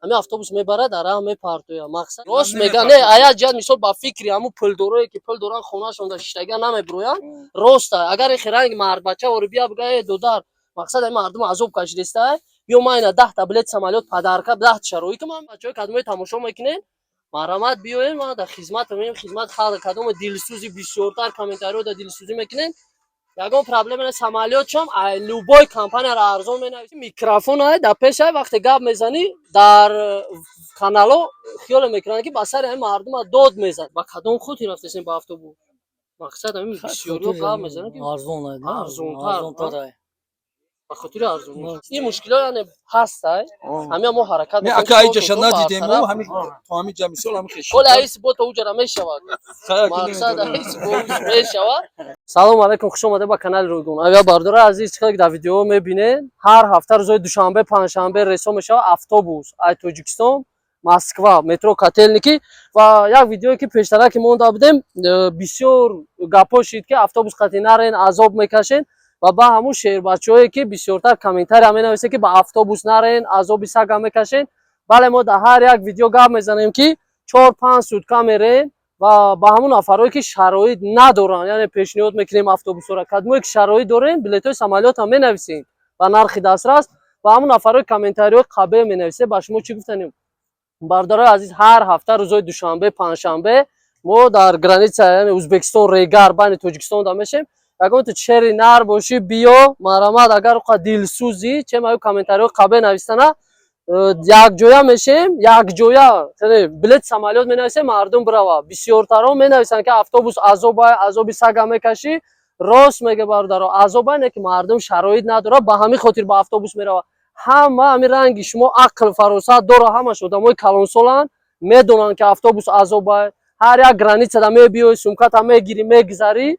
Ҳамин автобус мебарад, дар раҳ мепартояд. Мақсад, рост мега, не, ая ҷиҳат, мисол, ба фикри ҳамун пулдорое, ки пул доранд, хонаашон дар шиштага намебироянд, роста. Агар ихи ранги мардбача ори бия бига: «Э, додар, мақсад, ҳамин мардум азоб кашидиста, биё, ман ина 10-та билет самолёт подарка, 10-та шароит ман». Бачаҳои кадомои тамошо мекунен, марҳамат, биёем, ман дар хизмат меем, хизмат халқ. Кадоме дилсӯзи, бисёртар комментариҳо дар дилсӯзӣ мекунен, ягон проблема не. Самолёт чам ай любой компанияро арзон менависӣ. Микрофон ай дар пешай, вақте гап мезанӣ, дар канало хиёле мекунанд, ки ба сари ҳамин мардума дод мезан. Ба кадом хотир рафтесем ба автобус? Мақсад, ҳамин бисёриҳо гап мезананд, ки Арзон. Арзонтар. Арзонтар. Ба хотири арзонӣ ин мушкило, яъне, ҳастай. Ҳамин мо ҳаракат Не, мекунем, ака, ки айҷаша то надидем мо. бартараф. Ҳамин то ҳамин ҷа, мисол, ҳамин хеш. Коли аиси бо то уҷара мешавад. Мақсад, аиси бо мешавад. Салому алайкум, хуш омадед ба канали Рӯйгон. Агар, бародари азиз, чӣ дар видео мебинед, ҳар ҳафта рӯзҳои душанбе, панҷшанбе рейсҳо мешавад автобус ай Тоҷикистон Москва, метро Котельники. Ва як видеое, ки пештара ки монда будем, бисёр гапҳо шид, ки автобус қатӣ нарен, азоб мекашен. Ва ба ҳамун шербачаҳое, ки бисёртар комментария менависед, ки ба автобус нарен, азоби сага мекашен. Бале, мо дар ҳар як видео гап мезанем, ки 4-5 сутка мерем. Ва ба ҳамун нафарое, ки шароит надоранд, яъне, пешниҳод мекунем автобусҳоро. Кадмое, ки шароит дорем, билетҳои самолётам менависем ба нархи дастрас. Ва ҳамун нафарое, комментариҳои қабеҳ менависед, ба шумо чӣ гуфтанем? Бародарои азиз, ҳар ҳафта рӯзҳои душанбе, панҷшанбе мо дар граница, яъне Узбекистон, Регар, байни Тоҷикистон да мешем. Ягон ту шери нар бошӣ, биё, марҳамат. Агар уқа дилсӯзӣ, чем аю комментариҳои қабеҳ навистана, якҷоя мешем, якҷоя билет самолёт менависем, мардум бирава. Бисёртарон менависанд, ки автобус азоба, азоби сага мекашӣ. Рост мега, бародаро, азоба, не ки мардум шароит надорад, ба ҳамин хотир ба автобус меравад. Ҳама ҳамин ранги шумо ақл фаросат дора, ҳамаш одамои калонсоланд, медонанд, ки автобус азоба. Ҳар як границада мебиёй, сумката мегирӣ, мегзарӣ,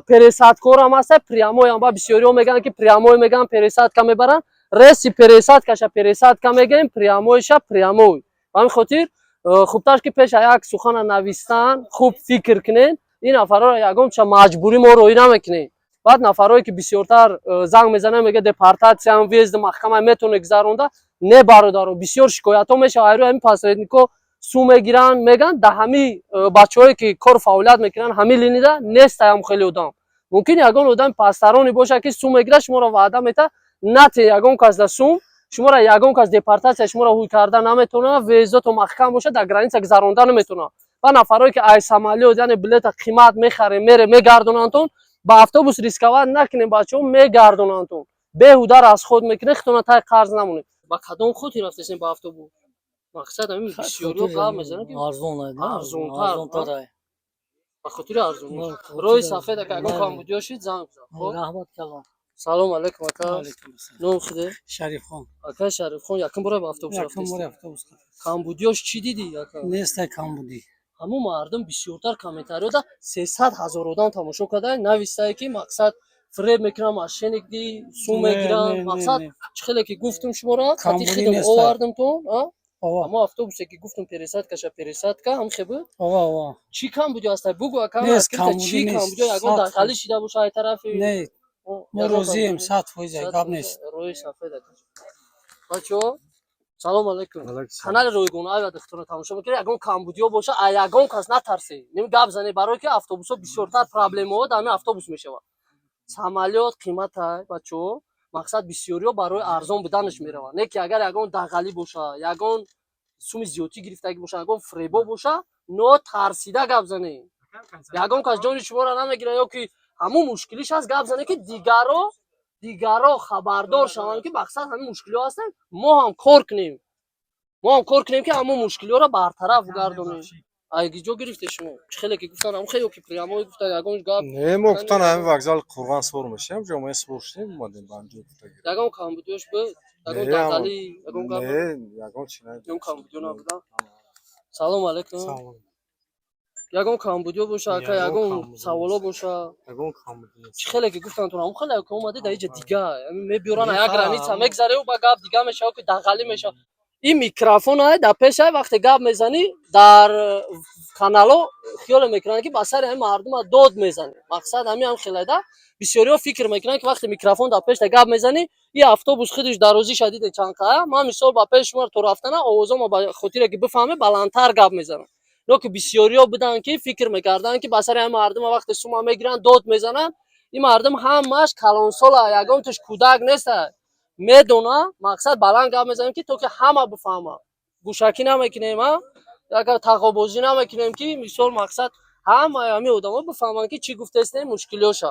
пересадкорам ҳаста, прямойам. Ба бисёриҳо мегӯянд, ки прямой мегӯянд, пересадка мебаранд. Рейси пересадкаша пересадка мегӯем, прямойша прямой. Ба ҳамин хотир хубтар, ки пеша як сухана навистан хуб фикр кунед. Ин нафарҳоро ягон ча маҷбурӣ мо роҳӣ намекунем. Баъд нафарҳое, ки бисёртар занг мезананд, мегӯяд: «Депортатсиям, въезд маҳкама метавонед гузаронда?» Не, бародаро, бисёр шикоятҳо мешавад. Айрӯи ҳамин посредникҳо су мегиранд, мегӯянд. Да ҳамин бачаҳое, ки кор фаъолият мекунанд, ҳамин линияда нестаям. Хеле одам мумкин, ягон одами пастароне бошад, ки сум мегирад, шуморо ваъда метаҳад. Нате ягон кас да сум шуморо, ягон кас депортатсия шуморо ҳуй карда наметавонад. Въездото маҳкам бошад, дар граница гузаронда наметавонад. Ва нафарое, ки ай самолёт, яъне, билета қимат мехарем, мере, мегардонандтон. Ба автобус рисковать накунем, бачаҳо, мегардонандтон, беҳуда расход мекунед, хитона тай қарз намонед. Ба кадом хотир рафтесем ба автобус? Мақсад, ҳамин бисёриҳо гап мезананд, ки Арзон. Арзонтар. Арзонтар. Ба хотири арзонӣ. Роҳи сафед, ака, ягон камбудиё шид, занг бизан, хоб? Раҳмат калом. Салому алайкум, ака. Ном худе? Шарифхон. Ака Шарифхон, якум бора ба автобус Якум рафтест? бори автобус. Камбудиёш чӣ дидӣ, ака? Нестай камбудӣ. Ҳамун мардум бисёртар комментариёда, 300 000 одам тамошо карда, нависае, ки мақсад, фиреб мекунам, мошенник ди, сум мегирам. Мақсад, чӣ хеле ки гуфтум, шуморо хати Камбудӣ хидм нестай. овардимтон. Ова. Ҳамо автобусе, ки гуфтум, пересадкаша пересадка ҳам хе буд. Ова, ова. Чӣ камбудиё ҳастай, бугу, ака. Нест, Чӣ камбудӣ нест. камбудиё, ягон 100% дағалӣ шида боша ай тарафи? Не, мо Ягон розием, камбудӣ? 100%, гап нест. Роҳи сафед, ака. Бачаҳо, салому алайкум. Канали Ройгон ава духтура тамошо мекунед. Ягон камбудиё боша, а ягон кас натарсе, ним гап зане, барое ки автобусҳо бисёртар проблемаҳо дар ҳамин автобус мешавад. Самолёт қиматай, бачаҳо. Мақсад, бисёриҳо барои арзон буданаш мераванд. Не ки агар ягон дағалӣ боша, ягон суми зиёдтӣ гирифтагӣ боша, ягон фиребо боша, но тарсида гап занед. Ягон кас ҷони шуморо намегирад ё ки ҳамун мушкилиш ҳаст, гап занед, ки дигаро хабардор шаванд, ки мақсад, ҳамин мушкилиҳо ҳастанд. Мо ҳам кор кунем, мо ҳам кор кунем, ки ҳамун мушкилиҳоро бартараф гардонем. Ай ҷо гирифте шумо? Чӣ хеле ки гуфтан, ҳамун хеле ки прямой гуфтан, ягон гап? Не, мо гуфтан, ҳамин вокзал Қурғон савор мешавем, ҷо мо савор шудем, омадем ба ҳамҷо гуфта гирем. Ягон камбудиёш буд, ягон Не, дағалӣ, ягон гап? Не, ягон чи не. Ягон камбудиё набуда. Салому алайкум. Ягон камбудиё боша, ака, Ягон ягон камбудиё. саволо боша? Ягон камбудӣ нест. Чӣ хеле ки гуфтан тун, ҳамун хеле ки омади дар иҷа дига мебиёран, як Не, граница ҳа. мегзареву ба гап дига мешава, ки дағалӣ мешава. Ин микрофон ай дар пешай, вақте гап мезанӣ, дар канало хиёле мекунанд, ки ба сари ҳамин мардума дод мезанӣ. Мақсад, ҳамин ҳам хеледа. Бисёриҳо фикр мекунанд, ки вақте микрофон дар пешта гап мезанӣ. И автобус худиш дарозиша диде чанд қа. Ман мисол ба пеши шумо то рафтана овозомо ба хотире ки бифаҳме, баландтар гап мезанам. Но ки бисёриҳо буданд, ки фикр мекарданд, ки ба сари ҳами мардума вақте сума мегиранд, дод мезананд. Ин мардум ҳамаш калонсола, ягон туш кӯдак неста, медона. Мақсад, баланд гап мезанем, ки то ки ҳама бифаҳма. Гӯшакӣ намекунем, а ягар тағобозӣ намекунем, ки мисол мақсад, ҳамаи ҳамин одамо бифаҳманд, ки чӣ гуфтаистем, мушкилиёша.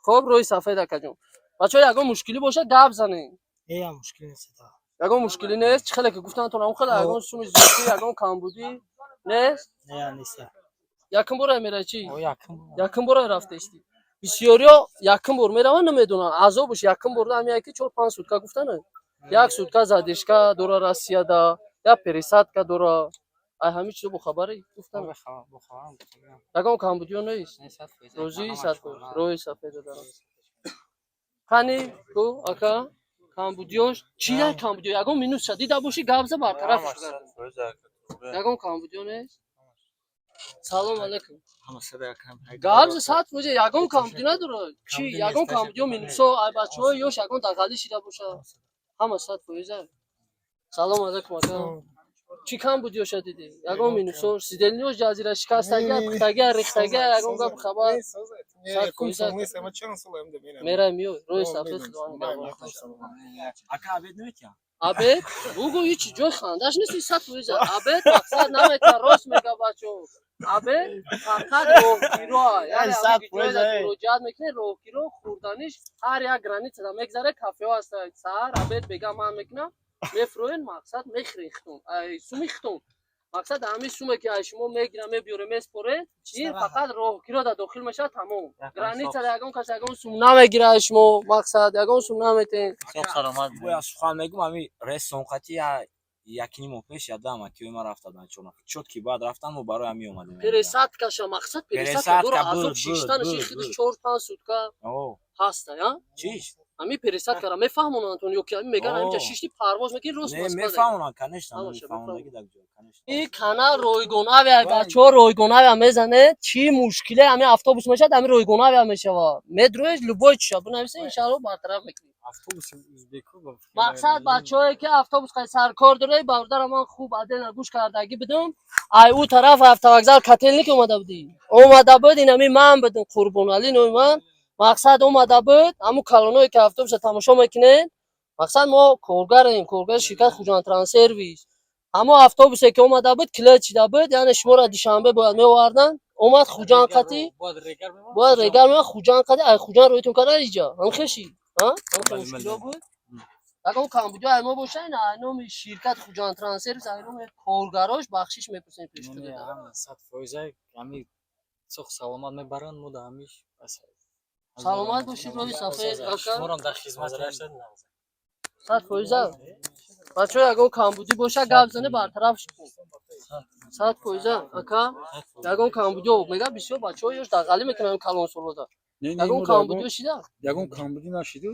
Хоб, рӯи сафед, акаҷон. Бачаҳо, ягон мушкилӣ бошад, гап занем. Э, мушкил нест. Ягон мушкилӣ нест? Чӣ хеле ки гуфтанд, ҳам хеле ягон суми зиёдӣ, ягон камбудӣ нест? Не, нест. Якум бора мера чӣ? О, якум. Якум бора рафтаистӣ. Бисёриҳо якум бор мераванд, намедонанд азобуш. Якум бор ҳамияе, ки 4-5 сутка гуфтана, як сутка задержка дора Россияда, як пересадка дора. Ай ҳамин чизо бохабарӣ гуфтан? Ягон камбудиё нест? Розӣ 100%? Роҳи сафед дорам. Қани ку, ака, камбудиёш чи? Як камбудиё, ягон минусша дида бошӣ, гап за, бартараф. Ягон камбудиё нест? Салом алейкум. Гап за, 100%. Ягон камбудӣ надорад чи? Ягон камбудиё, минусо, ай бачаҳои ёш ягон дағалӣ шида бошад? Ҳама 100%. Салом алейкум, ака. Чӣ камбудиёша дидӣ? Ягон минусо, сидельниёш ҷазира шикастагия, пухтагия, рехтагия, ягон гап хабар? 100%. Мерай, миёй, рӯи сафед, худованд нигаҳбон. Ака, обед наметиҳам? Обед бугу, ҳичи ҷои хандаш нест. 100% обед мақсад намета, рост мега, бачо. Обед фақат роҳгиро, яъне ҷоеда муроҷиат мекунед, роҳгиро, хӯрданиш ҳар як границада мегзаре, кафеҳо ҳастанд. Саҳар, обед, бега ман мекунам, мефурӯен, мақсад, мехӯрен хитон, суми хитон. Мақсад, ҳамин суме ки аз шумо мегирам, мебиёре, меспоре, ин фақат роҳгиро да дохил мешавад, тамом. Границада ягон кас ягон сум намегира аз шумо, мақсад, ягон сум наметен. Саломат. Бояд сухан мегум, ҳами рейсон қати якним моҳ пеш ядам акиёи ман рафта буданд чорнафар. Чот ки баъд рафтан, мо барои ҳамин омадем. Пересадкаша, мақсад, пересадка дора, азоб шиштанаш худиш 4-5 сутка ҳаста, я? Чиш? Ҳамин пересадкара мефаҳмонанд ё ки ҳамин меган, ҳаминҷа шишти, парвоз мекунӣ, рост? Не, мефаҳмонанд, конечно, мефаҳмондаги дар ҷо, конечно. И канал Ройгон Авиа, бачаҳо, Ройгон Авиа мезанед, чӣ мушкиле ҳамин автобус мешавад, ҳамин Ройгон Авиа мешавад. Медроед, любой чиша бинависе, иншаалло, бартараф мекунем. Автобуси узбеку. Мақсад, бачаҳое ки автобус қай саркор доред, бародарам, ман хуб адена гӯш кардагӣ будам. Ай ӯ тараф автовокзал Котельник омада будӣ, омада буд, инами ман будам, Қурбоналӣ номи ман. Мақсад, омада буд, ҳамун калоное ки автобуса тамошо мекунед, мақсад, мо коргарем, коргари ширкат Хуҷанд Транссервис. Ҳамон автобусе ки омада буд, клиент шида буд, яъне шуморо Душанбе бояд меоварданд, омад Хуҷанд қати, бояд регар меомад Хуҷанд қати, ай Хуҷанд роҳитон карда иҷа ҳам хеши мушкило буд. Ягон камбудиҳо ай мо боша, ин ай номи ширкати Хуҷанд Транссервис, ай номи коргарош бахшиш мепурсем пеш. 100% ҳами соқ саломат мебаранд, мо да ҳамиш. Саломат бошед, роҳи сафед, ака. Шуморам дар хизмат. 100%. Бачаҳо, ягон камбудӣ боша, гап зане, бартараф кун. 100%, ака. Ягон камбудиҳо мега, бисёр бачаҳо ёш дағалӣ мекунанд калонсолода. Ягон камбудиҳо шида? Ягон камбудӣ нашиду.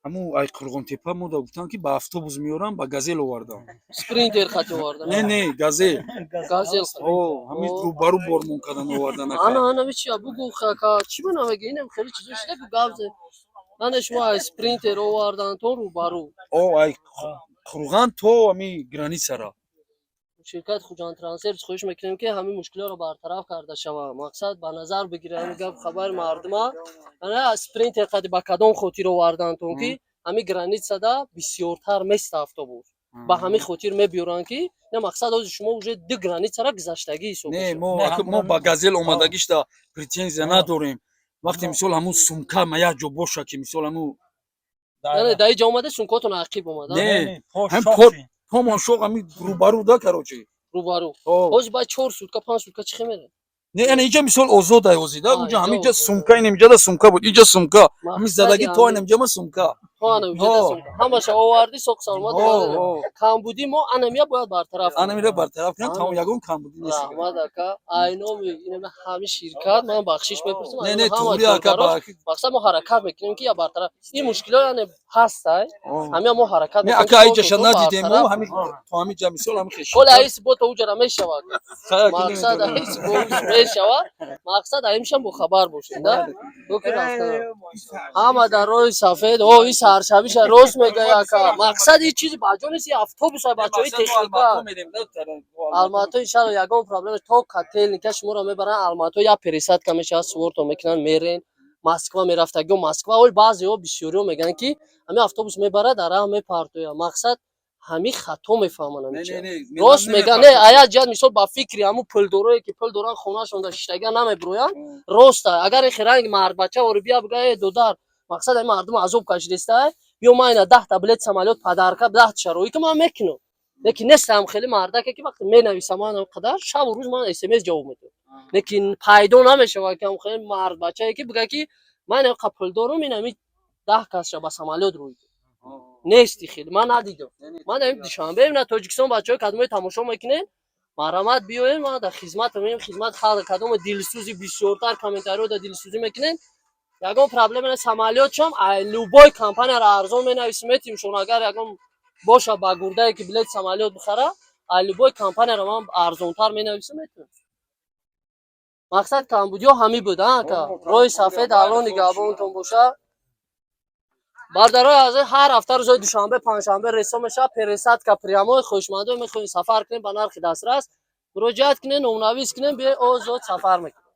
Ҳамун ай Қурғонтепа мо да гуфтанд, ки ба автобус меорам, ба Газел овардам. Спринтер хати овардан? Не, не, Газел. Газел. О, ҳамин рӯбарӯ бормон кардан, овардан. Ана, ана чи бугу, ака, чӣ бинамега, инам хеле чизо шида ку, гап зане. Нане, шумо ай Спринтер овардан то рӯбарӯ? О, ай Қурған то ҳами границара. Ширкати Хуҷанд Транссервис хоҳиш мекунем, ки ҳамин мушкилиҳоро бартараф карда шавад. Мақсад, ба назар бигирад ҳамин гап хабари мардума. Ана Спринтер қади ба кадом хотир овардантон, ки ҳамин границада бисёртар места автобус, ба ҳамин хотир мебиёранд, ки не, мақсад, ҳозир шумо уже ду границара гузаштагӣ ҳисоб Не. мешавад. Мо ба Газел омадагишда претензия надорем. Вақте мисол ҳамун сумка ма як ҷо боша, ки мисол ҳамун Яъне дар иҷа омада, сумкотон ақиб омада? Не, ҳам помон шоқ ҳами рӯбарӯ да, короче. Рӯбарӯ. Ҳозир баъд 4 сутка, 5 сутка чӣ хемеда? Не, яъне иҷа мисол озод ай озида. А, Уҷа иҷа ҳамиҷа озод. сумка, инам иҷада сумка буд, иҷа сумка ҳами задагӣ то Мақсади инам ҷама сумка. То ана уҷада Ҳо. сумка ҳамаша овардӣ, соқ саломат Ҳо, омада. ҳо. Камбудӣ мо анамия бояд бартараф кунем. Анамира бартараф кунам, тамом, Ана. ягон камбудӣ нест. Раҳмат, ака. Айноми инами ҳами ширкат ман бахшиш мепурсам. Не, Айноми не, ҳама туғри, ака. коргарош. Мақсад, мо ҳаракат мекунем, ки я бартараф ин мушкилиҳо яъне ҳастай, ҳамия мо ҳаракат Не, мекунем, ака, ки иҷаша то надидем мо. бартараф. Ҳами то ҳами ҷа мисол ҳами хеш. Оли аиси бо то уҷара мешавад. Мақсад, аиси бо мешавад. Мақсад, аимшам бохабар бошед, да, ки рафтан ҳама дар роҳи сафед. О, и Саршавиша рост мега, яка. Мақсад ин чизи баҷо нест, ин автобус ай, бачаҳои техника. Алмато, иншалло, ягон проблема, то Котельника шуморо мебаранд Алмато, як пересадка мешавад, суворто мекунанд, мерен. Москва мерафтагио, Москва ол баъзеҳо, бисёриҳо мегӯянд, ки ҳамин автобус мебарад, дар раҳ мепартояд. Мақсад, ҳамин хато мефаҳманд ҳамин чиза. Рост мегӯянд, не, ая ҷиҳат, мисол, ба фикри ҳамун пулдорое, ки пул доранд, хонаашон дар шиштага намебироянд, роста. Агар ин хиранг мардбача ори бия бига: «Э, додар, мақсад, ҳамин мардум азоб кашидеста, биё, ман ина 10-та билет самолёт подарка, 10-та шароӣ ки ман мекунам». Лекин нестам хеле мардаке, ки вақте менависам, ман қадар шабу рӯз ман СМС ҷавоб медиҳам, лекин пайдо намешавад, ки хеле мардбачае, ки бига, ки ман ин қа пул дорам, ин ҳами 10 касша ба самолёт рӯй нести. Хеле ман надидам. Ман ҳамин Душанбе, на Тоҷикистон, бачаҳои кадомои тамошо мекунем, марҳамат, биёем, ман дар хизматам, хизмат халқ. Кадомо дилсӯзи, бисёртар комментариҳо дар дилсӯзӣ мекунем, ягон проблема не. Самолётшам любой компанияро арзон менависем, метимшон. Агар ягон боша ба гурдае, ки билет самолёт бихара, любой компанияро ман арзонтар менависем, метавонем. Мақсад, камбудиҳо ҳамин буд, ака. Роҳи сафед Алло нигаҳбонтон боша. Бародарои азиз, ҳар ҳафта рӯзҳои душанбе, панҷшанбе рейсҳо мешавад, пересадка прямой. Хоҳишмандо, мехоҳем сафар кунем ба нархи дастрас, муроҷиат кунем, номнавис кунем, биёед, озод сафар мекунем.